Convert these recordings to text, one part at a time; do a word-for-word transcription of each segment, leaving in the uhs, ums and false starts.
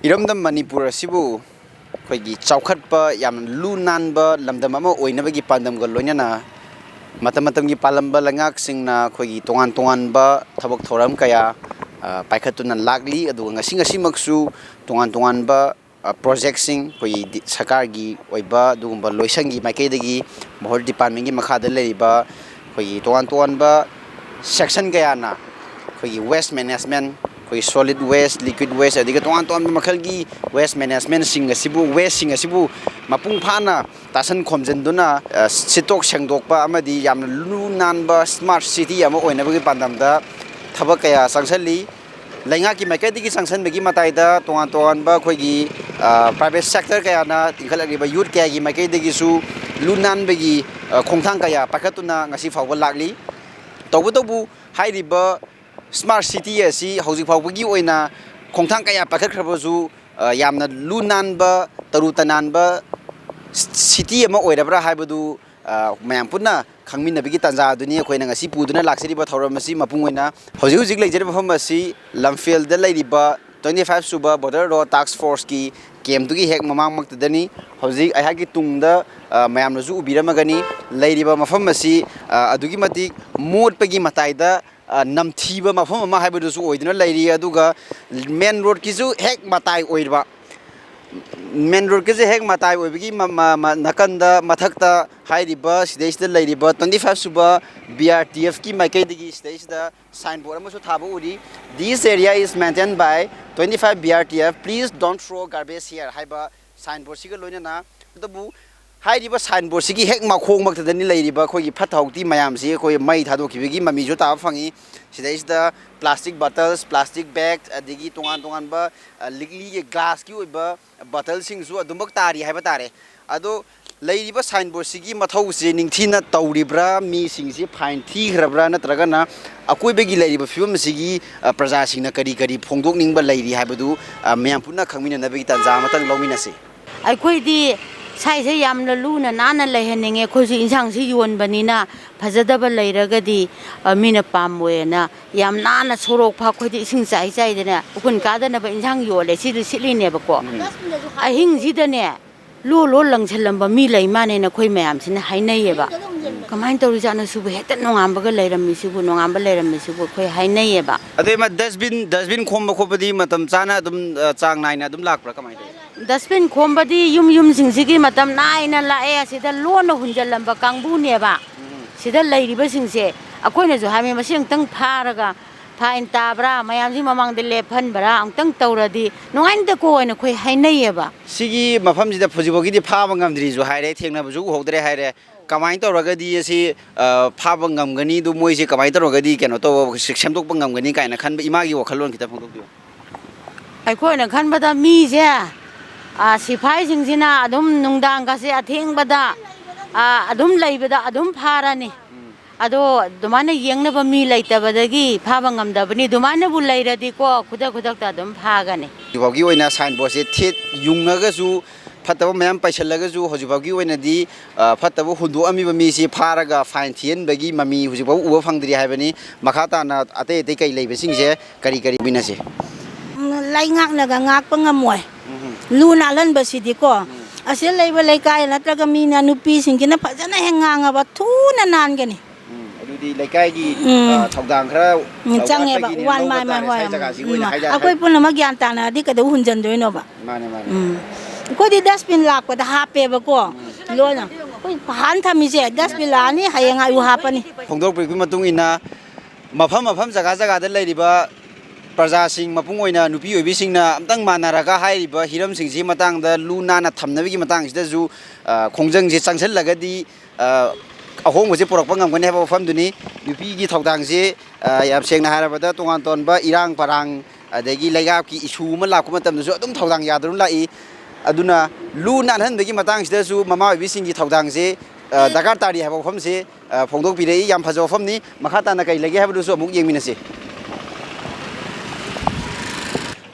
ꯏꯔꯝꯗꯝ ꯃꯅꯤꯄꯨꯔ ꯑꯁꯤꯕꯨ ꯑꯩꯈꯣꯏꯒꯤ ꯆꯥꯎꯈꯠꯄ, ꯌꯥꯝꯅ ꯂꯨ ꯅꯥꯟꯕ ꯂꯝꯗꯝ ꯑꯃ ꯑꯣꯏꯅꯕꯒꯤ ꯄꯥꯟꯗꯝꯒ ꯂꯣꯏꯅꯅ ꯃꯇꯝ ꯃꯇꯝꯒꯤ ꯄꯥꯜꯂꯝꯕ ꯂꯩꯉꯥꯛꯁꯤꯡꯅ ꯑꯩꯈꯣꯏꯒꯤ ꯇꯣꯉꯥꯟ ꯇꯣꯉꯥꯟꯕ ꯊꯕꯛ ꯊꯧꯔꯝ ꯀꯌꯥ, ꯑ, ꯄꯥꯏꯈꯠꯇꯨꯅ ꯂꯥꯛꯂꯤ꯫ ꯑꯗꯨꯒ ꯉꯁꯤ ꯉꯁꯤꯃꯛꯁꯨ ꯇꯣꯉꯥꯟ ꯇꯣꯉꯥꯟꯕ, ꯑ, ꯄ꯭ꯔꯣꯖꯦꯛꯁꯤꯡ, ꯑꯩꯈꯣꯏꯒꯤ ꯗꯤ-, ꯁꯔꯀꯥꯔꯒꯤ ꯑꯣꯏꯕ ꯑꯗꯨꯒꯨꯝꯕ ꯂꯣꯏꯁꯪꯒꯤ ꯃꯥꯏꯀꯩꯗꯒꯤ, ꯃꯍꯣꯔ ꯗꯤꯄꯥꯔꯠꯃꯦꯟꯒꯤ ꯃꯈꯥꯗ ꯂꯩꯔꯤꯕ ꯑꯩꯈꯣꯏꯒꯤ ꯇꯣꯉꯥꯟ ꯇꯣꯉꯥꯟꯕ ꯁꯦꯛꯁꯟ ꯀꯌꯥꯅ ꯑꯩꯈꯣꯏꯒꯤ ꯋꯦꯁ ꯃꯦꯅꯦꯖꯃꯦꯟ, ꯑꯩꯈꯣꯏꯒꯤ ꯁꯣꯂꯤꯗ ꯋꯦꯁ, ꯂꯤꯀ꯭ꯋꯤꯗ ꯋꯦꯁ, ꯑꯗꯒꯤ ꯇꯣꯉꯥꯟ ꯇꯣꯉꯥꯟꯕ ꯃꯈꯜꯒꯤ ꯋꯦꯁ ꯃꯦꯅꯦꯖꯃꯦꯟꯁꯤꯡ ꯑꯁꯤꯕꯨ, ꯋꯦꯁꯁꯤꯡ ꯑꯁꯤꯕꯨ ꯃꯄꯨꯡ ꯐꯥꯅ ꯇꯥꯁꯟ ꯈꯣꯝꯖꯤꯟꯗꯨꯅ, ꯑ, ꯁꯤꯠꯇꯣꯛ ꯁꯦꯡꯗꯣꯛꯄ ꯑꯃꯗꯤ ꯌꯥꯝꯅ ꯂꯨ ꯅꯥꯟꯕ ꯁ꯭ꯃꯥꯔꯠ ꯁꯤꯇꯤ ꯑꯃ ꯑꯣꯏꯅꯕꯒꯤ ꯄꯥꯟꯗꯝꯗ ꯊꯕꯛ ꯀꯌꯥ ꯆꯪꯁꯤꯜꯂꯤ꯫ ꯂꯩꯉꯥꯛꯀꯤ ꯃꯥꯏꯀꯩꯗꯒꯤ ꯆꯪꯁꯤꯟꯕꯒꯤ ꯃꯇꯥꯏꯗ ꯇꯣꯉꯥꯟ ꯇꯣꯉꯥꯟꯕ ꯑꯩꯈꯣꯏꯒꯤ, ꯑ, ꯄ꯭ꯔꯥꯏꯚꯦꯠ ꯁꯦꯛꯇꯔ ꯀꯌꯥꯅ ꯂꯤꯡꯈꯠꯂꯛꯂꯤꯕ ꯌꯨꯠ ꯀꯌꯥꯒꯤ ꯃꯥꯏꯀꯩꯗꯒꯤꯁꯨ ꯂꯨ ꯅꯥꯟꯕꯒꯤ, ꯑ, ꯈꯣꯡꯊꯥꯡ ꯀꯌꯥ ꯄꯥꯏꯈꯠꯇꯨꯅ ꯉꯁꯤ ꯐꯥꯎꯕ ꯂꯥꯛꯂꯤ꯫ ꯇꯧꯕꯇꯕꯨ ꯍꯥꯏꯔꯤꯕ ꯁ꯭ꯃꯥꯔꯠ ꯁꯤꯇꯤ ꯑꯁꯤ ꯍꯧꯖꯤꯛ ꯐꯥꯎꯕꯒꯤ ꯑꯣꯏꯅ ꯈꯣꯡꯊꯥꯡ ꯀꯌꯥ ꯄꯥꯏꯈꯠꯈ꯭ꯔꯕꯁꯨ, ꯑ, ꯌꯥꯝꯅ ꯂꯨ ꯅꯥꯟꯕ, ꯇꯔꯨ ꯇꯅꯥꯟꯕ ꯁꯤꯇꯤ ꯑꯃ ꯑꯣꯏꯔꯕ꯭ꯔꯥ ꯍꯥꯏꯕꯗꯨ, ꯑ, ꯃꯌꯥꯝ ꯄꯨꯟꯅ ꯈꯪꯃꯤꯟꯅꯕꯒꯤ ꯇꯥꯟꯖꯥ ꯑꯗꯨꯅꯤ ꯑꯩꯈꯣꯏꯅ ꯉꯁꯤ ꯄꯨꯗꯨꯅ ꯂꯥꯛꯆꯔꯤꯕ ꯊꯧꯔꯝ ꯑꯁꯤ꯫ ꯃꯄꯨꯡ ꯑꯣꯏꯅ ꯍꯧꯖꯤꯛ ꯍꯧꯖꯤꯛ ꯂꯩꯖꯔꯤꯕ ꯃꯐꯝ ꯑꯁꯤ ꯂꯝꯐꯦꯜꯗ ꯂꯩꯔꯤꯕ twenty five ꯁꯨꯕ Border Road Task Forceꯀꯤ ꯀꯦꯝꯞꯇꯨꯒꯤ ꯍꯦꯛ ꯃꯃꯥꯡꯃꯛꯇꯗꯅꯤ꯫ ꯍꯧꯖꯤꯛ ꯑꯩꯍꯥꯛꯀꯤ ꯇꯨꯡꯗ, ꯑ, ꯃꯌꯥꯝꯅꯁꯨ ꯎꯕꯤꯔꯝꯃꯒꯅꯤ, ꯂꯩꯔꯤꯕ ꯃꯐꯝ ꯑꯁꯤ, ꯑ, ꯑꯗꯨꯛꯀꯤ ꯃꯇꯤꯛ ꯃꯣꯠꯄꯒꯤ ꯃꯇꯥꯏꯗ, ꯑ, ꯅꯝꯊꯤꯕ ꯃꯐꯝ ꯑꯃ ꯍꯥꯏꯕꯗꯨꯁꯨ ꯑꯣꯏꯗꯨꯅ ꯂꯩꯔꯤ꯫ ꯑꯗꯨꯒ ꯃꯦꯟ ꯔꯣꯗꯀꯤꯁꯨ ꯍꯦꯛ ꯃꯇꯥꯏ ꯑꯣꯏꯔꯤꯕ, ꯃꯦꯟ ꯔꯣꯗꯀꯤꯁꯦ ꯍꯦꯛ ꯃꯇꯥꯏ ꯑꯣꯏꯕꯒꯤ ꯃ-, ꯃ-, ꯃ-, ꯅꯥꯀꯟꯗ ꯃꯊꯛꯇ ꯍꯥꯏꯔꯤꯕ ꯁꯤꯗꯩꯁꯤꯗ ꯂꯩꯔꯤꯕ twenty five ꯁꯨꯕ B R T Fꯀꯤ ꯃꯥꯏꯀꯩꯗꯒꯤ ꯁꯤꯗꯩꯁꯤꯗ ꯁꯥꯏꯟ ꯕꯣꯔꯗ ꯑꯃꯁꯨ ꯊꯥꯕ ꯎꯔꯤ꯫ "This area is maintained by twenty five B R T F, please don't throw garbage here" ꯍꯥꯏꯕ ꯁꯥꯏꯟ ꯕꯣꯔꯗꯁꯤꯒ ꯂꯣꯏꯅꯅ꯫ ꯑꯗꯨꯕꯨ ꯍꯥꯏꯔꯤꯕ ꯁꯥꯏꯟ ꯕꯣꯔꯗꯁꯤꯒꯤ ꯍꯦꯛ ꯃꯈꯣꯡꯃꯛꯇꯗꯅꯤ ꯂꯩꯔꯤꯕ ꯑꯩꯈꯣꯏꯒꯤ ꯐꯠꯇ ꯍꯥꯎꯗꯤ ꯃꯌꯥꯝꯁꯤ ꯑꯩꯈꯣꯏ ꯃꯩ ꯊꯥꯗꯣꯛꯈꯤꯕꯒꯤ ꯃꯃꯤꯁꯨ ꯇꯥꯕ ꯐꯪꯉꯤ꯫ ꯁꯤꯗꯩꯁꯤꯗ plastic bottles, plastic bag, ꯑꯗꯒꯤ ꯇꯣꯉꯥꯟ ꯇꯣꯉꯥꯟꯕ, ꯑ, ꯂꯤꯛꯂꯤꯒꯤ, ꯒ꯭ꯂꯥꯁꯀꯤ ꯑꯣꯏꯕ ꯕꯣꯇꯜꯁꯤꯡꯁꯨ ꯑꯗꯨꯃꯛ ꯇꯥꯔꯤ ꯍꯥꯏꯕ ꯇꯥꯔꯦ꯫ ꯑꯗꯣ ꯂꯩꯔꯤꯕ ꯁꯥꯏꯟ ꯕꯣꯔꯗꯁꯤꯒꯤ ꯃꯊꯧꯁꯦ ꯅꯤꯡꯊꯤꯅ ꯇꯧꯔꯤꯕ꯭ꯔꯥ, ꯃꯤꯁꯤꯡꯁꯤ ꯐꯥꯏꯟ ꯊꯤꯈ꯭ꯔꯕ꯭ꯔꯥ, ꯅꯠꯇ꯭ꯔꯒꯅ ꯑꯀꯣꯏꯕꯒꯤ ꯂꯩꯔꯤꯕ ꯐꯤꯕꯝ ꯑꯁꯤꯒꯤ, ꯑ, ꯄ꯭ꯔꯖꯥꯁꯤꯡꯅ ꯀꯔꯤ ꯀꯔꯤ ꯐꯣꯡꯗꯣꯛꯅꯤꯡꯕ ꯂꯩꯔꯤ ꯍꯥꯏꯕꯗꯨ, ꯑ, ꯃꯌꯥꯝ ꯄꯨꯟꯅ ꯈꯪꯃꯤꯟꯅꯅꯕꯒꯤ ꯇꯥꯟꯖꯥ ꯑꯃꯇꯪ ꯂꯧꯃꯤꯟꯅꯁꯤ꯫ ꯑꯩꯈꯣꯏꯗꯤ ꯁꯥꯏꯁꯦ ꯌꯥꯝꯅ ꯂꯨꯅ ꯅꯥꯟꯅ ꯂꯩꯍꯟꯅꯤꯡꯉꯦ꯫ ꯑꯩꯈꯣꯏꯁꯨ ꯏꯟꯁꯥꯡꯁꯤ ꯌꯣꯟꯕꯅꯤꯅ ꯐꯖꯗꯕ ꯂꯩꯔꯒꯗꯤ, ꯑ, ꯃꯤꯅ ꯄꯥꯝꯃꯣꯏꯅ ꯌꯥꯝ ꯅꯥꯟꯅ ꯁꯣꯔꯣꯛ ꯐꯥꯎ ꯑꯩꯈꯣꯏꯗꯤ ꯏꯁꯤꯡ ꯆꯥꯏ ꯆꯥꯏꯗꯅ ꯎꯐꯨꯟ ꯀꯥꯗꯅꯕ ꯏꯟꯁꯥꯡ ꯌꯣꯜꯂꯦ, ꯁꯤꯗ ꯁꯤꯠꯂꯤꯅꯦꯕꯀꯣ꯫ ꯎꯝ꯫ ꯑꯍꯤꯡꯁꯤꯗꯅꯦ ꯂꯣ ꯂꯣ ꯂꯪꯁꯤꯜꯂꯝꯕ ꯃꯤ ꯂꯩ ꯃꯥꯅꯦꯅ ꯑꯩꯈꯣꯏ ꯃꯌꯥꯝꯁꯤꯅ ꯍꯥꯏꯅꯩꯌꯦꯕ꯫ ꯀꯃꯥꯏꯅ ꯇꯧꯔꯤꯖꯥꯠꯅꯣ ꯁꯤꯕꯨ, ꯍꯦꯛꯇ ꯅꯣꯡꯉꯥꯟꯕꯒ ꯂꯩꯔꯝꯃꯤꯁꯤꯕꯨ, ꯅꯣꯡꯉꯥꯟꯕ ꯂꯩꯔꯝꯃꯤꯁꯤꯕꯨ ꯑꯩꯈꯣꯏ ꯍꯥꯏꯅꯩꯌꯦꯕ꯫ ꯑꯗꯩ ꯃꯥ dustbin, dustbin ꯈꯣꯝꯕ ꯈꯣꯠꯄꯗꯤ ꯃꯇꯝ ꯆꯥꯅ ꯑꯗꯨꯝ, ꯑ, ꯆꯥꯡ ꯅꯥꯏꯅ ꯑꯗꯨꯝ ꯂꯥꯛꯄ꯭ꯔꯥ, ꯀꯃꯥꯏꯅ ꯇꯧꯏ? Dustbin ꯈꯣꯝꯕꯗꯤ ꯌꯨꯝ ꯌꯨꯝꯁꯤꯡꯁꯤꯒꯤ ꯃꯇꯝ ꯅꯥꯏꯅ ꯂꯥꯛꯑꯦ꯫ ꯑꯁꯤꯗ ꯂꯣꯟꯅ ꯍꯨꯟꯖꯜꯂꯝꯕ ꯀꯥꯡꯕꯨꯅꯦꯕ꯫ ꯎꯝ꯫ ꯁꯤꯗ ꯂꯩꯔꯤꯕꯁꯤꯡꯁꯦ ꯑꯩꯈꯣꯏꯅꯁꯨ ꯍꯥꯏꯕꯅꯤ, ꯃꯁꯤ ꯑꯃꯨꯛꯇꯪ ꯐꯥꯔꯒ fine ꯇꯥꯕ꯭ꯔꯥ, ꯃꯌꯥꯝꯁꯤ ꯃꯃꯥꯡꯗ ꯂꯦꯞꯍꯟꯕ꯭ꯔꯥ ꯑꯃꯨꯛꯇꯪ ꯇꯧꯔꯗꯤ ꯅꯨꯡꯉꯥꯏꯅꯤꯗꯀꯣ ꯍꯥꯏꯅ ꯑꯩꯈꯣꯏ ꯍꯥꯏꯅꯩꯌꯦꯕ꯫ ꯁꯤꯒꯤ ꯃꯐꯝꯁꯤꯗ ꯍꯧꯖꯤꯛꯐꯥꯎꯒꯤꯗꯤ ꯐꯥꯕ ꯉꯝꯗ꯭ꯔꯤꯁꯨ ꯍꯥꯏꯔꯦ, ꯊꯦꯡꯅꯕꯁꯨ ꯎꯍꯧꯗ꯭ꯔꯦ ꯍꯥꯏꯔꯦ꯫ ꯀꯃꯥꯏꯅ ꯇꯧꯔꯒꯗꯤ ꯑꯁꯤ, ꯑ, ꯐꯥꯕ ꯉꯝꯒꯅꯤ? ꯑꯗꯨ ꯃꯣꯏꯁꯦ ꯀꯃꯥꯏꯅ ꯇꯧꯔꯒꯗꯤ ꯀꯩꯅꯣ ꯇꯧꯕ, ꯁꯦꯝꯗꯣꯛꯄ ꯉꯝꯒꯅꯤ ꯀꯥꯏꯅ ꯈꯟꯕ, ꯏꯃꯥꯒꯤ ꯋꯥꯈꯜꯂꯣꯟ ꯈꯤꯇꯪ ꯐꯣꯡꯗꯣꯛꯄꯤꯌꯨ꯫ ꯑꯩꯈꯣꯏꯅ ꯈꯟꯕꯗ ꯃꯤꯁꯦ, ꯑ, ꯁꯤꯐꯥꯏꯁꯤꯡꯁꯤꯅ ꯑꯗꯨꯝ ꯅꯨꯡꯗꯥꯡꯒꯁꯦ ꯑꯊꯦꯡꯕꯗ, ꯑ, ꯑꯗꯨꯝ ꯂꯩꯕꯗ ꯑꯗꯨꯝ ꯐꯥꯔꯅꯤ꯫ ꯎꯝ꯫ ꯑꯗꯣ ꯑꯗꯨꯃꯥꯏꯅ ꯌꯦꯡꯅꯕ ꯃꯤ ꯂꯩꯇꯕꯗꯒꯤ ꯐꯥꯕ ꯉꯝꯗꯕꯅꯤ꯫ ꯑꯗꯨꯃꯥꯏꯅꯕꯨ ꯂꯩꯔꯗꯤꯀꯣ, ꯈꯨꯗꯛ ꯈꯨꯗꯛꯇ ꯑꯗꯨꯝ ꯐꯥꯒꯅꯤ꯫ ꯍꯧꯖꯤꯛꯐꯥꯎꯒꯤ ꯑꯣꯏꯅ signboard ꯁꯦ ꯊꯦꯠ ꯌꯨꯡꯉꯒꯁꯨ, ꯐꯠꯇꯕ ꯃꯌꯥꯝ ꯄꯩꯁꯜꯂꯒꯁꯨ, ꯍꯧꯖꯤꯛꯐꯥꯎꯒꯤ ꯑꯣꯏꯅꯗꯤ, ꯑ, ꯐꯠꯇꯕ ꯍꯨꯟꯗꯣꯛꯑꯝꯃꯤꯕ ꯃꯤꯁꯤ ꯐꯥꯔꯒ fine ꯊꯤꯍꯟꯕꯒꯤ ꯃꯃꯤ ꯍꯧꯖꯤꯛꯐꯥꯎ ꯎꯕ ꯐꯪꯗ꯭ꯔꯤ ꯍꯥꯏꯕꯅꯤ꯫ ꯃꯈꯥ ꯇꯥꯅ ꯑꯇꯩ ꯑꯇꯩ ꯀꯩ ꯂꯩꯕꯁꯤꯡꯁꯦ ꯀꯔꯤ ꯀꯔꯤ ꯃꯤꯟꯅꯁꯤ? ꯎꯝ, ꯂꯩꯉꯥꯛꯅꯒ ꯉꯥꯛꯄ ꯉꯝꯃꯣꯏ꯫ ꯎꯝ꯫ ꯂꯨ ꯅꯥꯜꯍꯟꯕꯁꯤꯗꯤꯀꯣ, ꯎꯝ꯫ ꯑꯁꯤꯗ ꯂꯩꯕ ꯂꯩꯀꯥꯏ ꯅꯠꯇ꯭ꯔꯒ ꯃꯤꯅ, ꯅꯨꯄꯤꯁꯤꯡꯁꯤꯅ ꯐꯖꯅ ꯍꯦꯛ ꯉꯥꯡꯉꯕ ꯊꯨꯅ ꯅꯥꯟꯒꯅꯤ꯫ ꯎꯝ, ꯑꯗꯨꯗꯤ ꯂꯩꯀꯥꯏꯒꯤ, ꯎꯝ꯫ ꯑ, ꯊꯧꯗꯥꯡ ꯈꯔ, ꯎꯝ, ꯑ, ꯆꯪꯉꯦꯕ꯫ ꯋꯥꯠꯄꯒꯤꯅꯦꯅ ꯋꯥꯟ ꯂꯧꯕ ꯃꯥꯏ ꯃꯥꯏ ꯇꯥꯔꯦ꯫ ꯍꯣꯏ꯫ ꯁ꯭ꯋꯥꯏ ꯖꯒꯥꯁꯤ ꯎꯝ, ꯑꯣꯏꯅ ꯍꯥꯏꯖ-, ꯑꯩꯈꯣꯏ ꯍꯥꯏ- ꯄꯨꯝꯅꯃꯛ ꯒ꯭ꯌꯥꯟ ꯇꯥꯅꯔꯗꯤ ꯀꯩꯗꯧ ꯍꯨꯟꯖꯟꯗꯣꯏꯅꯣꯕ? ꯃꯥꯅꯦ, ꯃꯥꯅꯦ꯫ ꯎꯝ꯫ ꯑꯩꯈꯣꯏꯗꯤ dustbin ꯂꯥꯛꯄꯗ ꯍꯥꯞꯄꯦꯕꯀꯣ꯫ ꯎꯝ꯫ ꯂꯣꯏꯅ꯫ ꯑꯩꯈꯣꯏ ꯍꯥꯟ ꯊꯝꯃꯤꯁꯦ dustbin ꯂꯥꯛꯑꯅꯤ, ꯍꯌꯦꯡ ꯑꯌꯨꯛ ꯍꯥꯞꯄꯅꯤ꯫ ꯐꯣꯡꯗꯣꯛꯄꯤꯔꯛꯄꯒꯤ ꯃꯇꯨꯡ ꯏꯟꯅ, ꯃꯐꯝ ꯃꯐꯝ ꯖꯒꯥ ꯖꯒꯥꯗ ꯂꯩꯔꯤꯕ ꯄ꯭ꯔꯖꯥꯁꯤꯡ, ꯃꯄꯨꯡ ꯑꯣꯏꯅ ꯅꯨꯄꯤ ꯑꯣꯏꯕꯤꯁꯤꯡꯅ ꯑꯝꯇꯪ ꯃꯥꯟꯅꯔꯒ ꯍꯥꯏꯔꯤꯕ ꯍꯤꯔꯝꯁꯤꯡꯁꯤꯒꯤ ꯃꯇꯥꯡꯗ, ꯂꯨ ꯅꯥꯟꯅ ꯊꯝꯅꯕꯒꯤ ꯃꯇꯥꯡꯁꯤꯗꯁꯨ, ꯑ, ꯈꯣꯡꯖꯪꯁꯦ ꯆꯪꯁꯤꯜꯂꯒꯗꯤ, ꯑ, ꯑꯍꯣꯡꯕꯁꯦ ꯄꯨꯔꯛꯄ ꯉꯝꯒꯅꯤ ꯍꯥꯏꯕ ꯋꯥꯐꯝꯗꯨꯅꯤ꯫ ꯅꯨꯄꯤꯒꯤ ꯊꯧꯗꯥꯡꯁꯦ, ꯑ, ꯌꯥꯝ ꯁꯦꯡꯅ ꯍꯥꯏꯔꯕꯗ, ꯇꯣꯉꯥꯟ ꯇꯣꯉꯥꯟꯕ ꯏꯔꯥꯡ ꯄꯔꯥꯡ, ꯑꯗꯒꯤ ꯂꯩꯉꯥꯛꯀꯤ issue ꯑꯃ ꯂꯥꯛꯄ ꯃꯇꯝꯗꯁꯨ ꯑꯗꯨꯝ ꯊꯧꯗꯥꯡ ꯌꯥꯗꯨꯅ ꯂꯥꯛꯏ꯫ ꯑꯗꯨꯅ ꯂꯨ ꯅꯥꯟꯍꯟꯕꯒꯤ ꯃꯇꯥꯡꯁꯤꯗꯁꯨ ꯃꯃꯥ ꯑꯣꯏꯕꯤꯁꯤꯡꯒꯤ ꯊꯧꯗꯥꯡꯁꯦ, ꯑ, ꯗꯔꯀꯥꯔ ꯇꯥꯔꯤ ꯍꯥꯏꯕ ꯋꯥꯐꯝꯁꯦ, ꯑ, ꯐꯣꯡꯗꯣꯛꯄꯤꯔꯛꯏ꯫ ꯌꯥꯝ ꯐꯖꯕ ꯋꯥꯐꯝꯅꯤ꯫ ꯃꯈꯥ ꯇꯥꯅ ꯀꯔꯤ ꯂꯩꯒꯦ ꯍꯥꯏꯕꯗꯨꯁꯨ ꯑꯃꯨꯛ ꯌꯦꯡꯃꯤꯟꯅꯁꯤ꯫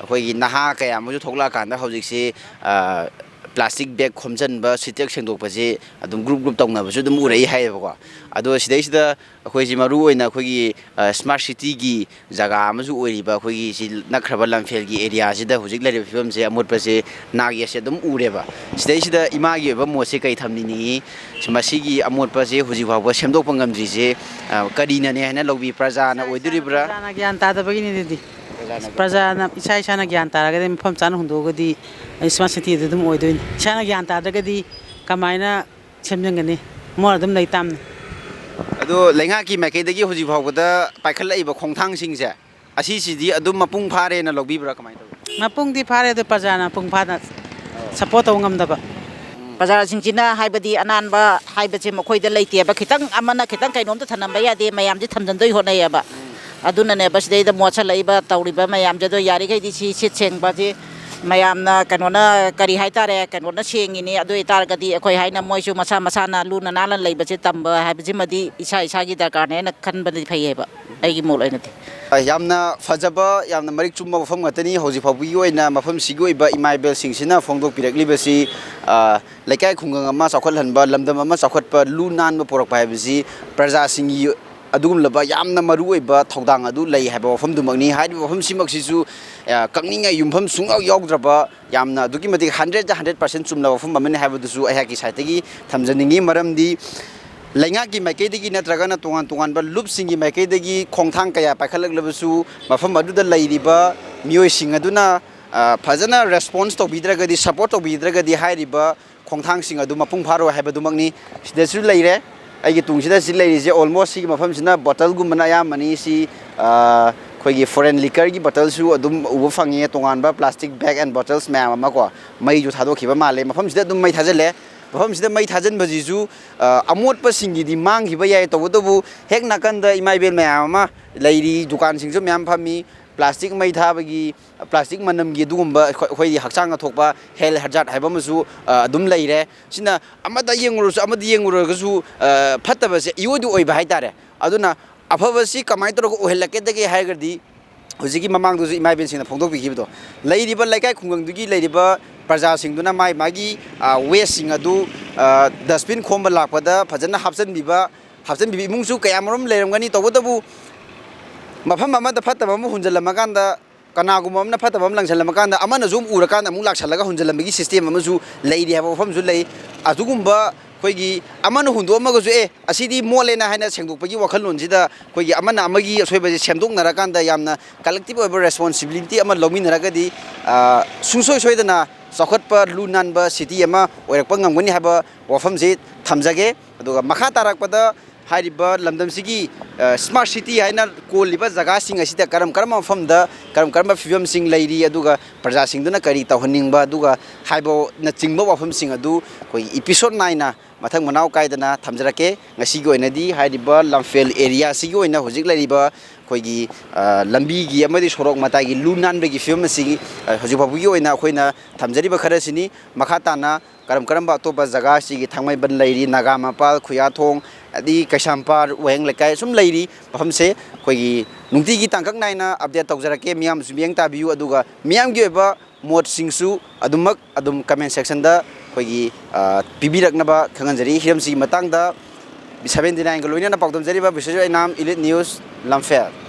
ꯑꯩꯈꯣꯏꯒꯤ ꯅꯍꯥ ꯀꯌꯥ ꯑꯃꯁꯨ ꯊꯣꯛꯂꯛꯑꯀꯥꯟꯗ ꯍꯧꯖꯤꯛꯁꯤ, ꯑ, ꯄ꯭ꯂꯥꯁꯇꯤꯛ ꯕꯦꯒ ꯈꯣꯝꯖꯤꯟꯕ, ꯁꯤꯠꯇꯦꯛ ꯁꯦꯡꯗꯣꯛꯄꯁꯦ ꯑꯗꯨꯝ ꯒ꯭ꯔꯨꯞ ꯒ꯭ꯔꯨꯞ ꯇꯧꯅꯕꯁꯨ ꯑꯗꯨꯝ ꯎꯔꯛꯏ ꯍꯥꯏꯌꯦꯕꯀꯣ꯫ ꯑꯗꯣ ꯁꯤꯗꯩꯁꯤꯗ ꯑꯩꯈꯣꯏꯁꯤ ꯃꯔꯨ ꯑꯣꯏꯅ ꯑꯩꯈꯣꯏꯒꯤ, ꯑ, ꯁ꯭ꯃꯥꯔꯠ ꯁꯤꯇꯤꯒꯤ ꯖꯒꯥ ꯑꯃꯁꯨ ꯑꯣꯏꯔꯤꯕ ꯑꯩꯈꯣꯏꯒꯤ ꯁꯤ ꯅꯛꯈ꯭ꯔꯕ ꯂꯝꯐꯦꯜꯒꯤ ꯑꯦꯔꯤꯌꯥꯁꯤꯗ ꯍꯧꯖꯤꯛ ꯂꯩꯔꯤꯕ ꯐꯤꯕꯝꯁꯦ ꯑꯃꯣꯠꯄꯁꯦ ꯅꯥꯛ ꯌꯦꯠꯁꯦ ꯑꯗꯨꯝ ꯎꯔꯦꯕ꯫ ꯁꯤꯗꯩꯁꯤꯗ ꯏꯃꯥꯒꯤ ꯑꯣꯏꯕ ꯃꯣꯠꯁꯦ ꯀꯩ ꯊꯝꯕꯤꯅꯤꯡꯉꯤ? ꯃꯁꯤꯒꯤ ꯑꯃꯣꯠꯄꯁꯦ ꯍꯧꯖꯤꯛ ꯐꯥꯎꯕ ꯁꯦꯝꯗꯣꯛꯄ ꯉꯝꯗ꯭ꯔꯤꯁꯦ, ꯑ, ꯀꯔꯤꯅꯅꯦ ꯍꯥꯏꯅ ꯂꯧꯕꯤ? ꯄ꯭ꯔꯖꯥꯅ ꯏꯁꯥ ꯏꯁꯥꯅ, ꯑꯣꯏꯗꯣꯔꯤꯕ꯭ꯔꯥ? ꯄ꯭ꯔꯖꯥꯅ ꯒ꯭ꯌꯥꯟ ꯇꯥꯗꯕꯒꯤꯅꯤꯗꯨꯗꯤ꯫ ꯄ꯭ꯔꯖꯥꯅ ꯄ꯭ꯔꯖꯥꯅ ꯏꯁꯥ ꯏꯁꯥꯅ ꯒ꯭ꯌꯥꯟ ꯇꯥꯔꯒꯗꯤ ꯃꯐꯝ ꯆꯥꯅ ꯍꯨꯟꯗꯣꯛꯑꯒꯗꯤ ꯁ꯭ꯃꯥꯔꯠ ꯁꯤꯇꯤꯗ ꯑꯗꯨꯝ ꯑꯣꯏꯗꯣꯏꯅꯤ꯫ ꯏꯁꯥꯅ ꯒ꯭ꯌꯥꯟ ꯇꯥꯗ꯭ꯔꯒꯗꯤ ꯀꯃꯥꯏꯅ ꯁꯦꯝꯖꯤꯟꯒꯅꯤ? ꯃꯣꯏ ꯑꯗꯨꯝ ꯂꯩ ꯇꯥꯕꯅꯤ꯫ ꯑꯗꯣ ꯂꯩꯉꯥꯛꯀꯤ ꯃꯥꯏꯀꯩꯗꯒꯤ ꯍꯧꯖꯤꯛ ꯐꯥꯎꯕꯗ ꯄꯥꯏꯈꯠꯂꯛꯏꯕ ꯈꯣꯡꯊꯥꯡꯁꯤꯡꯁꯦ, ꯑꯁꯤꯁꯤꯗꯤ ꯑꯗꯨꯝ ꯃꯄꯨꯡ ꯐꯥꯔꯦꯅ ꯂꯧꯕꯤꯕ꯭ꯔꯥ, ꯀꯃꯥꯏꯅ ꯇꯧꯏ? ꯃꯄꯨꯡꯗꯤ ꯐꯥꯔꯦ, ꯑꯗꯣ ꯄ꯭ꯔꯖꯥꯅ ꯃꯄꯨꯡ ꯐꯥꯅ ꯁꯞꯄꯣꯔꯠ ꯇꯧꯕ ꯉꯝꯗꯕ꯫ ꯄ꯭ꯔꯖꯥꯁꯤꯡꯁꯤꯅ ꯍꯥꯏꯕꯗꯤ ꯑꯅꯥꯟꯕ ꯍꯥꯏꯕꯁꯦ ꯃꯈꯣꯏꯗ ꯂꯩꯇꯦꯕ꯫ ꯈꯤꯇꯪ ꯑꯃꯅ ꯈꯤꯇꯪ ꯀꯩꯅꯣꯝꯇ ꯊꯅꯝꯕ ꯌꯥꯗꯦ, ꯃꯌꯥꯝꯁꯦ ꯊꯝꯖꯤꯟꯗꯣꯏ ꯍꯣꯠꯅꯩꯌꯦꯕ꯫ ꯑꯗꯨꯅꯅꯦꯕ ꯁꯤꯗꯩꯗ ꯃꯣꯠꯁꯜꯂꯛꯏꯕ ꯇꯧꯔꯤꯕ ꯃꯌꯥꯝꯁꯦ꯫ ꯑꯗꯣ ꯌꯥꯔꯤꯈꯩꯗꯤ ꯁꯤ ꯁꯤꯠ ꯁꯦꯡꯕꯁꯤ ꯃꯌꯥꯝꯅ ꯀꯩꯅꯣꯅ ꯀꯔꯤ ꯍꯥꯏꯇꯥꯔꯦ, ꯀꯩꯅꯣꯅ ꯁꯦꯡꯉꯤꯅꯤ꯫ ꯑꯗꯨ ꯑꯣꯏꯇꯥꯔꯒꯗꯤ ꯑꯩꯈꯣꯏ ꯍꯥꯏꯅ ꯃꯣꯏꯁꯨ ꯃꯁꯥ ꯃꯁꯥꯅ ꯂꯨꯅ ꯅꯥꯟꯅ ꯂꯩꯕꯁꯦ ꯇꯝꯕ ꯍꯥꯏꯕꯁꯤꯃꯗꯤ ꯏꯁꯥ ꯏꯁꯥꯒꯤ ꯗꯔꯀꯥꯔꯅꯦꯅ ꯈꯟꯕꯗꯤ ꯐꯩꯌꯦꯕ, ꯑꯩꯒꯤ ꯃꯣꯠ ꯑꯣꯏꯅꯗꯤ꯫ ꯑ, ꯌꯥꯝꯅ ꯐꯖꯕ, ꯌꯥꯝꯅ ꯃꯔꯤꯛ ꯆꯨꯝꯕ ꯃꯐꯝ ꯉꯥꯛꯇꯅꯤ꯫ ꯍꯧꯖꯤꯛ ꯐꯥꯎꯕꯒꯤ ꯑꯣꯏꯅ ꯃꯐꯝꯁꯤꯒꯤ ꯑꯣꯏꯕ ꯏꯃꯥ ꯏꯕꯦꯜꯁꯤꯡꯁꯤꯅ ꯐꯣꯡꯗꯣꯛꯄꯤꯔꯛꯂꯤꯕꯁꯤ, ꯑ, ꯂꯩꯀꯥꯏ ꯈꯨꯡꯒꯪ ꯑꯃ ꯆꯥꯎꯈꯠꯍꯟꯕ, ꯂꯝꯗꯝ ꯑꯃ ꯆꯥꯎꯈꯠꯄ, ꯂꯨ ꯅꯥꯟꯕ ꯄꯨꯔꯛꯄ ꯍꯥꯏꯕꯁꯤ ꯄ꯭ꯔꯖꯥꯁꯤꯡꯒꯤ ꯑꯗꯨꯒꯨꯝꯂꯕ ꯌꯥꯝꯅ ꯃꯔꯨꯑꯣꯏꯕ ꯊꯧꯗꯥꯡ ꯑꯗꯨ ꯂꯩ ꯍꯥꯏꯕ ꯋꯥꯐꯝꯗꯨꯃꯛꯅꯤ꯫ ꯍꯥꯏꯔꯤꯕ ꯋꯥꯐꯝꯁꯤꯃꯛꯁꯤꯁꯨ, ꯑ, ꯀꯛꯅꯤꯡꯉꯥꯏ ꯌꯨꯝꯐꯝ ꯁꯨꯡꯌꯥꯎ ꯌꯥꯎꯗ꯭ꯔꯕ, ꯌꯥꯝꯅ ꯑꯗꯨꯛꯀꯤ ꯃꯇꯤꯛ ꯍꯟꯗ꯭ꯔꯦꯠꯇ ꯍꯟꯗ꯭ꯔꯦꯠ ꯄꯥꯔꯁꯦꯟ ꯆꯨꯝꯂꯕ ꯋꯥꯐꯝ ꯑꯃꯅꯤ ꯍꯥꯏꯕꯗꯨꯁꯨ ꯑꯩꯍꯥꯛꯀꯤ ꯁꯥꯏꯠꯇꯒꯤ ꯊꯝꯖꯅꯤꯡꯉꯤ꯫ ꯃꯔꯝꯗꯤ ꯂꯩꯉꯥꯛꯀꯤ ꯃꯥꯏꯀꯩꯗꯒꯤ ꯅꯠꯇ꯭ꯔꯒꯅ ꯇꯣꯉꯥꯟ ꯇꯣꯉꯥꯟꯕ ꯂꯨꯞꯁꯤꯡꯒꯤ ꯃꯥꯏꯀꯩꯗꯒꯤ ꯈꯣꯡꯊꯥꯡ ꯀꯌꯥ ꯄꯥꯏꯈꯠꯂꯛꯂꯕꯁꯨ, ꯃꯐꯝ ꯑꯗꯨꯗ ꯂꯩꯔꯤꯕ ꯃꯤꯑꯣꯏꯁꯤꯡ ꯑꯗꯨꯅ, ꯑ, ꯐꯖꯅ ꯔꯦꯁꯄꯣꯟꯁ ꯇꯧꯕꯤꯗ꯭ꯔꯒꯗꯤ, ꯁꯞꯄꯣꯔꯠ ꯇꯧꯕꯤꯗ꯭ꯔꯒꯗꯤ, ꯍꯥꯏꯔꯤꯕ ꯈꯣꯡꯊꯥꯡꯁꯤꯡ ꯑꯗꯨ ꯃꯄꯨꯡ ꯐꯥꯔꯣꯏ ꯍꯥꯏꯕꯗꯨꯃꯛꯅꯤ꯫ ꯁꯤꯗꯁꯨ ꯂꯩꯔꯦ, ꯑꯩꯒꯤ ꯇꯨꯡꯁꯤꯗ ꯁꯤ ꯂꯩꯔꯤꯁꯦ, ꯑꯣꯜꯃꯣꯁ ꯁꯤꯒꯤ ꯃꯐꯝꯁꯤꯅ ꯕꯣꯇꯜꯒꯨꯝꯕꯅ ꯑꯌꯥꯝꯕꯅꯤ꯫ ꯁꯤ, ꯑ, ꯑꯩꯈꯣꯏꯒꯤ ꯐꯣꯔꯦꯟ ꯂꯤꯀꯔꯒꯤ ꯕꯣꯇꯜꯁꯨ ꯑꯗꯨꯝ ꯎꯕ ꯐꯪꯉꯦ, ꯇꯣꯉꯥꯟꯕ ꯄ꯭ꯂꯥꯁꯇꯤꯛ ꯕꯦꯒ ꯑꯦꯟ ꯕꯣꯇꯜꯁ ꯃꯌꯥꯝ ꯑꯃ ꯀꯣ, ꯃꯩꯁꯨ ꯊꯥꯗꯣꯛꯈꯤꯕ ꯃꯥꯜꯂꯦ꯫ ꯃꯐꯝꯁꯤꯗ ꯑꯗꯨꯝ ꯃꯩ ꯊꯥꯖꯤꯜꯂꯦ꯫ ꯃꯐꯝꯁꯤꯗ ꯃꯩ ꯊꯥꯖꯤꯟꯕꯁꯤꯁꯨ, ꯑ, ꯑꯃꯣꯠꯄꯁꯤꯡꯒꯤꯗꯤ ꯃꯥꯡꯈꯤꯕ ꯌꯥꯏ, ꯇꯧꯕꯇꯕꯨ ꯍꯦꯛ ꯅꯥꯀꯟꯗ ꯏꯃꯥ ꯏꯕꯦꯜ ꯃꯌꯥꯝ ꯑꯃ ꯂꯩꯔꯤ, ꯗꯨꯀꯥꯟꯁꯤꯡꯁꯨ ꯃꯌꯥꯝ ꯐꯝꯃꯤ, ꯄ꯭ꯂꯥꯁꯇꯤꯛ ꯃꯩ ꯊꯥꯕꯒꯤ, ꯄ꯭ꯂꯥꯁꯇꯤꯛ ꯃꯅꯝꯒꯤ ꯑꯗꯨꯒꯨꯝꯕ ꯑꯩꯈꯣꯏ, ꯑꯩꯈꯣꯏꯒꯤ ꯍꯛꯆꯥꯡꯗ ꯊꯣꯛꯄ ꯍꯦꯜꯊ ꯍꯦꯖꯥꯔꯗ ꯍꯥꯏꯕ ꯑꯃꯁꯨ, ꯑ, ꯑꯗꯨꯝ ꯂꯩꯔꯦ꯫ ꯁꯤꯅ ꯑꯃꯗ ꯌꯦꯡꯉꯨꯔꯁꯨ, ꯑꯃꯗ ꯌꯦꯡꯉꯨꯔꯒꯁꯨ, ꯑ, ꯐꯠꯇꯕꯁꯦ ꯏꯑꯣꯏꯗ ꯑꯣꯏꯕ ꯍꯥꯏꯇꯥꯔꯦ꯫ ꯑꯗꯨꯅ ꯑꯐꯕꯁꯤ ꯀꯃꯥꯏꯅ ꯇꯧꯔꯒ ꯑꯣꯏꯍꯜꯂꯛꯀꯗꯒꯦ ꯍꯥꯏꯔꯒꯗꯤ, ꯍꯧꯖꯤꯛꯀꯤ ꯃꯃꯥꯡꯗꯁꯨ ꯏꯃꯥ ꯏꯕꯦꯜꯁꯤꯡꯅ ꯐꯣꯡꯗꯣꯛꯄꯤꯈꯤꯕꯗꯣ, ꯂꯩꯔꯤꯕ ꯂꯩꯀꯥꯏ ꯈꯨꯡꯒꯪꯗꯨꯒꯤ ꯂꯩꯔꯤꯕ ꯄ꯭ꯔꯖꯥꯁꯤꯡꯗꯨꯅ ꯃꯥꯒꯤ ꯃꯥꯒꯤ ꯋꯦꯁꯁꯤꯡ ꯑꯗꯨ ꯗꯁꯕꯤꯟ ꯈꯣꯝꯕ ꯂꯥꯛꯄꯗ ꯐꯖꯅ ꯍꯥꯞꯆꯤꯟꯕꯤꯕ, ꯍꯥꯞꯆꯤꯟꯕꯤꯕ ꯏꯃꯨꯡꯁꯨ ꯀꯌꯥꯃꯔꯨꯝ ꯂꯩꯔꯝꯒꯅꯤ꯫ ꯇꯧꯕꯇꯕꯨ ꯃꯐꯝ ꯑꯃꯗ ꯐꯠꯇꯕ ꯑꯃ ꯍꯨꯟꯖꯜꯂꯝꯃꯀꯥꯟꯗ ꯀꯅꯥꯒꯨꯝꯕ ꯑꯃꯅ ꯐꯠꯇꯕ ꯑꯃ ꯂꯪꯁꯜꯂꯝꯃꯀꯥꯟꯗ ꯑꯃꯅꯁꯨ ꯑꯃꯨꯛ ꯎꯔꯀꯥꯟꯗ ꯑꯃꯨꯛ ꯂꯥꯛꯁꯜꯂꯒ ꯍꯨꯟꯖꯜꯂꯝꯕꯒꯤ ꯁꯤꯁꯇꯦꯝ ꯑꯃꯁꯨ ꯂꯩꯔꯤ ꯍꯥꯏꯕ ꯋꯥꯐꯝꯁꯨ ꯂꯩ꯫ ꯑꯗꯨꯒꯨꯝꯕ ꯑꯩꯈꯣꯏꯒꯤ ꯑꯃꯅ ꯍꯨꯟꯗꯣꯛꯑꯝꯃꯒꯁꯨ "ꯑꯦ, ꯑꯁꯤꯗꯤ ꯃꯣꯠꯂꯦꯅ" ꯍꯥꯏꯅ ꯁꯦꯡꯗꯣꯛꯄꯒꯤ ꯋꯥꯈꯜꯂꯣꯟꯁꯤꯗ ꯑꯩꯈꯣꯏꯒꯤ ꯑꯃꯅ ꯑꯃꯒꯤ ꯑꯁꯣꯏꯕꯁꯦ ꯁꯦꯝꯗꯣꯛꯅꯔꯀꯥꯟꯗ ꯌꯥꯝꯅ ꯀꯂꯦꯛꯇꯤꯞ ꯑꯣꯏꯕ ꯔꯦꯁꯄꯣꯟꯁꯤꯕꯤꯂꯤꯇꯤ ꯑꯃ ꯂꯧꯃꯤꯟꯅꯔꯒꯗꯤ, ꯑ, ꯁꯨꯡꯁꯣꯏ ꯁꯣꯏꯗꯅ ꯆꯥꯎꯈꯠꯄ ꯂꯨ ꯅꯥꯟꯕ ꯁꯤꯇꯤ ꯑꯃ ꯑꯣꯏꯔꯛꯄ ꯉꯝꯒꯅꯤ ꯍꯥꯏꯕ ꯋꯥꯐꯝꯁꯤ ꯊꯝꯖꯒꯦ꯫ ꯑꯗꯨꯒ ꯃꯈꯥ ꯇꯥꯔꯛꯄꯗ ꯍꯥꯏꯔꯤꯕ ꯂꯝꯗꯝꯁꯤꯒꯤ, ꯑ, ꯁ꯭ꯃꯥꯔꯠ ꯁꯤꯇꯤ ꯍꯥꯏꯅ ꯀꯣꯜꯂꯤꯕ ꯖꯒꯥꯁꯤꯡ ꯑꯁꯤꯗ ꯀꯔꯝ ꯀꯔꯝꯕ ꯃꯐꯝꯗ ꯀꯔꯝ ꯀꯔꯝꯕ ꯐꯤꯕꯝꯁꯤꯡ ꯂꯩꯔꯤ, ꯑꯗꯨꯒ ꯄ꯭ꯔꯖꯥꯁꯤꯡꯗꯨꯅ ꯀꯔꯤ ꯇꯧꯍꯟꯅꯤꯡꯕ, ꯑꯗꯨꯒ ꯍꯥꯏꯕꯅꯆꯤꯡꯕ ꯋꯥꯐꯝꯁꯤꯡ ꯑꯗꯨ ꯑꯩꯈꯣꯏꯒꯤ ꯏꯄꯤꯁꯣꯠ ꯅꯥꯏꯅ ꯃꯊꯪ ꯃꯅꯥꯎ ꯀꯥꯏꯗꯅ ꯊꯝꯖꯔꯛꯀꯦ꯫ ꯉꯁꯤꯒꯤ ꯑꯣꯏꯅꯗꯤ ꯍꯥꯏꯔꯤꯕ ꯂꯝꯐꯦꯜ ꯑꯦꯔꯤꯌꯥꯁꯤꯒꯤ ꯑꯣꯏꯅ ꯍꯧꯖꯤꯛ ꯂꯩꯔꯤꯕ ꯑꯩꯈꯣꯏꯒꯤ, ꯑ, ꯂꯝꯕꯤꯒꯤ ꯑꯃꯗꯤ ꯁꯣꯔꯣꯛ ꯃꯇꯥꯏꯒꯤ ꯂꯨ ꯅꯥꯟꯕꯒꯤ ꯐꯤꯕꯝ ꯑꯁꯤꯒꯤ, ꯑ, ꯍꯧꯖꯤꯛ ꯐꯥꯎꯕꯒꯤ ꯑꯣꯏꯅ ꯑꯩꯈꯣꯏꯅ ꯊꯝꯖꯔꯤꯕ ꯈꯔꯁꯤꯅꯤ꯫ ꯃꯈꯥ ꯇꯥꯅ ꯀꯔꯝ ꯀꯔꯝꯕ ꯑꯇꯣꯞꯄ ꯖꯒꯥꯁꯤꯒꯤ ꯊꯥꯡꯃꯩꯕꯟ ꯂꯩꯔꯤ, ꯅꯥꯒꯥꯃꯄꯥꯜ, ꯈꯨꯌꯥꯊꯣꯡ, ꯑꯗꯒꯤ ꯀꯩꯁꯥꯝꯄꯥꯠ, ꯋꯥꯍꯦꯡ ꯂꯩꯀꯥꯏ ꯁꯨꯝ ꯂꯩꯔꯤ ꯃꯐꯝꯁꯦ꯫ ꯑꯩꯈꯣꯏꯒꯤ ꯅꯨꯡꯇꯤꯒꯤ ꯇꯥꯡꯀꯛ ꯅꯥꯏꯅ ꯑꯞꯗꯦꯠ ꯇꯧꯖꯔꯛꯀꯦ꯫ ꯃꯤꯌꯥꯝꯁꯨ ꯃꯤꯠꯌꯦꯡ ꯇꯥꯕꯤꯌꯨ, ꯑꯗꯨꯒ ꯃꯤꯌꯥꯝꯒꯤ ꯑꯣꯏꯕ ꯃꯣꯠꯁꯤꯡꯁꯨ ꯑꯗꯨꯃꯛ ꯑꯗꯨꯝ ꯀꯃꯦꯟ ꯁꯦꯛꯁꯟꯗ ꯑꯩꯈꯣꯏꯒꯤ, ꯑ, ꯄꯤꯕꯤꯔꯛꯅꯕ ꯈꯪꯍꯟꯖꯔꯤ꯫ ꯍꯤꯔꯝꯁꯤꯒꯤ ꯃꯇꯥꯡꯗ ꯁꯚꯦꯟꯇꯤ ꯅꯥꯏꯟꯒ ꯂꯣꯏꯅꯅ ꯄꯥꯎꯗꯝꯖꯔꯤꯕ ꯕꯤꯁ꯭ꯋꯖꯤꯠ ꯑꯣꯏꯅꯥꯝ, ꯏꯂꯤꯠ ꯅ꯭ꯌꯨꯁ, ꯂꯝꯐꯦꯜ꯫